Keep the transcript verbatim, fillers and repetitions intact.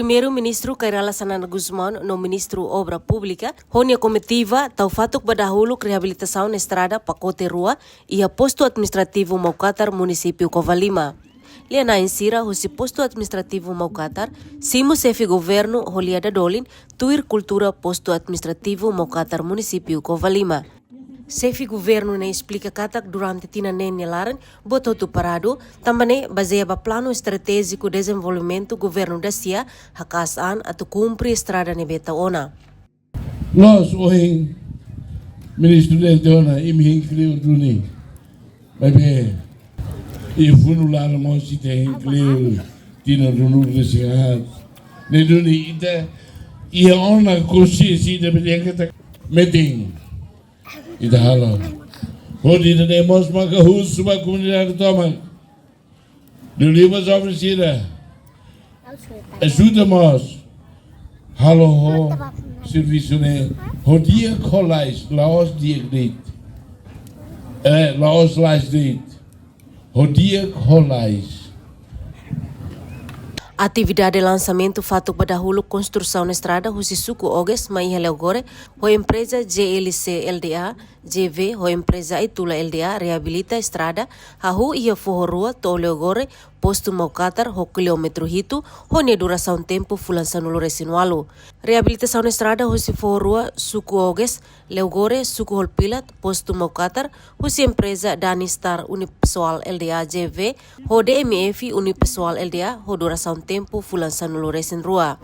Primeiru-Ministru Kay Rala Xanana Gusmão no Ministru Obra Públika ho nia komitiva tau fatuk ba dahuluk reabilitasaun estrada pakote rua iha Postu Administrativu Maukatar, Munisípiu Covalima. Lia-na'in sira husi Postu Administrativu Maukatar simu Xefe Governu ho lia dadolin tuir kultura Postu Administrativu Maukatar, Munisípiu Covalima. Xefe Governu ne'e esplika katak durante tinan neen nia laran buat hotu paradu, tanba ne'e bazeia ba planu estratéjiku dezenvolvimentu governu dasia, haka'as an atu kumpre estrada ne'ebé tau ona. Loos, ohin Ministru dehan tiha ona, imi hein kleur duni. Maibé iha funu laran mós ita hein kleur tinan ruanulu-resin-haat. Ne'e duni ita iha ona konsiénsia ida be di'ak katak metin ita halo. Hodi ida-ne'e mós maka husu ba komunidade tomak. Liuliu ba joven sira. Ajuda mós. Halo ho servisu ne'e ho di'ak ho lais, la'ós di'ak de'it. Eh, la'ós lais de'it. Ho di'ak ho lais. Atividade lansamentu fatuk ba dahuluk konstrusaun estrada husi Suku Oges mai iha Leogore ho empreza J L C L D A, J V ho empreza Aitula L D A reabilita estrada hahú iha foho rua to'o Leogore, Postu Maukatar ho kilómetru hitu, ho nia durasaun tempu fulan sanulu-resin-ualu. Reabilitasaun estrada husi foho rua Suku Oges, Leogore, Suku Holpilat, Postu Maukatar, husi empreza Danistar Unipessoal L D A J V ho D M F Unipessoal L D A ho durasaun tempu fulan sanulu-resin-rua.